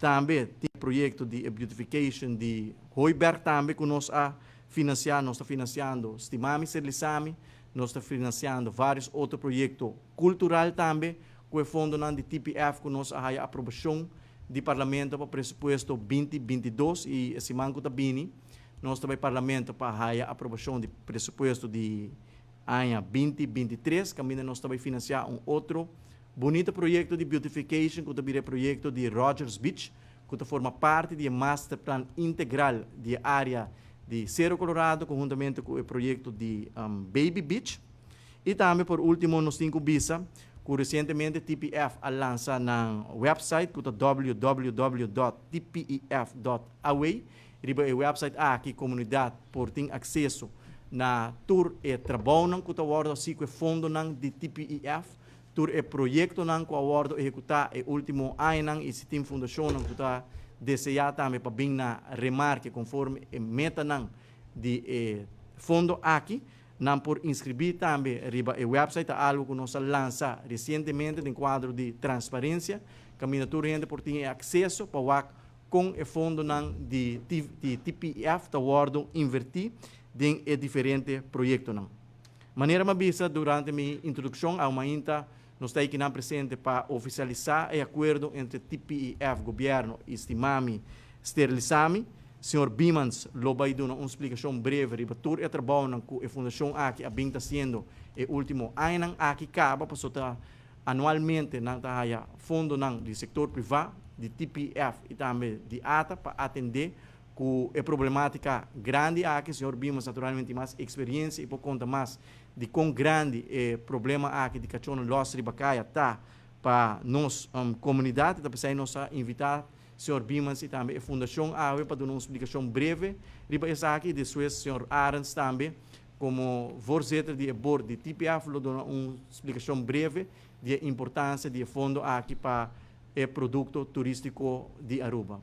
Tambe tin proyecto di beautification di Hooiberg tambe cu nos a financia. Nos ta financiando Stimami Sterlisami, nos ta financiando varios otro proyecto cultural tambe cu e fondonan di TPF cu nos a haya aprobacion di Parlamento pa presupuesto 2022, y siman cu ta bini nos ta bay Parlamento pa haya aprobacion di presupuesto di aña 2023, caminda nos ta bay financia un otro bunita proyecto di beautification cu ta bira proyecto di Rogers Beach, cu ta forma parti di master plan integral di area di Cerro Colorado, conhuntamente cu e proyecto di Baby Beach. Y tambe, por ultimo, nos tin cu bisa cu recientemente TPF a lansa nan website, cu ta www.tpef.aw. Riba e website aki comunidad por tin acceso na tur e trabounan cu ta wordo haci cu e fondonan di TPEF, tur e proyectonan cu a wordo ehecuta e ultimo añanan, y si tin fundacionnan cu ta desea tambe pa bin na remarke conforme e metanan di e fondo aki, nan por inscribi tambe riba e website. Ta algo cu nos a lansa recientemente den cuadro di transparencia, caminda tur hende por tin acceso pa wak con e fondonan di TPF ta wordo inverti den e diferente proyectonan. Manera m'a bisa durante mi introduccion, awe mainta nos ta aki presente pa oficialisa e acuerdo entre TPEF, gobierno, y Stimami Sterilisami. Señor Biemans lo bay duna un splicacion breve riba tur e trabounan cu e fundacion aki a bin ta haciendo e ultimo añanan aki caba, paso ta anualmente nan ta haya fondonan di sector priva, di TPF y tambe di ATA pa atende cu e problematica grandi aki. Señor Biemans naturalmente mas experiencia y por conta mas di con grandi e problema aki di cachonan los riba caya ta pa nos comunidad. Ta p'esey nos a invita señor Biemans y tambe e fundacion awe pa duna un splicacion breve riba esaki, y despues señor Arends tambe, como voorzitter di e board di TPF, lo duna un splicacion breve di e importancia di e fondo aki pa e producto turistico di Aruba.